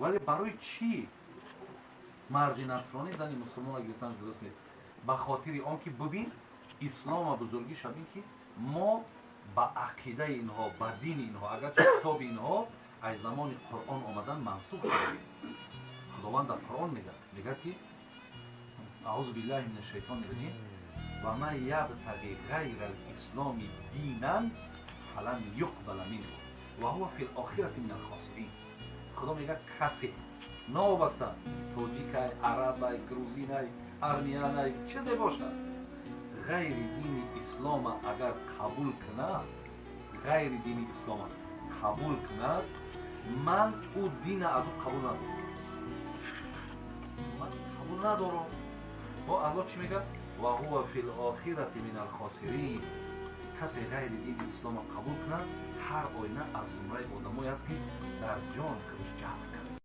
Вале барои чӣ марди насронӣ зани мусулмонро гирифтан дуруст нест? Ба хотири он ки бубин, ислома бузургиш ҳамин ки мо ба ақидаи инҳо, ба дини инҳо, агарчи китоби инҳо аз замони Қуръон омадан мансух шуда. Худованд дар Қуръон мегӯяд ки аъузу биллаҳи мина шайтони раҷим ва ман ябтағи ғайра ал-исломи динан фалан юқбала минҳу ва ҳува фил охирати минал хосирин. Худо мегӯяд касе новобаста тоҷикай, арабай, грузинай, армиянай, чизе бошад, ғайри дини ислома агар қабул кунад, ғайри дини ислома қабул кунад, ман ӯ дина аз ӯ қабул надорам, ман қабул надорам. Бо Аллоҳ чӣ мегӯяд? Ва ҳува фил охирати минал хосирин. Касе ғайри дини ислома қабул кунад, ҳар оина аз зумраи одамое аст ки дар ҷони худаш ҷабр.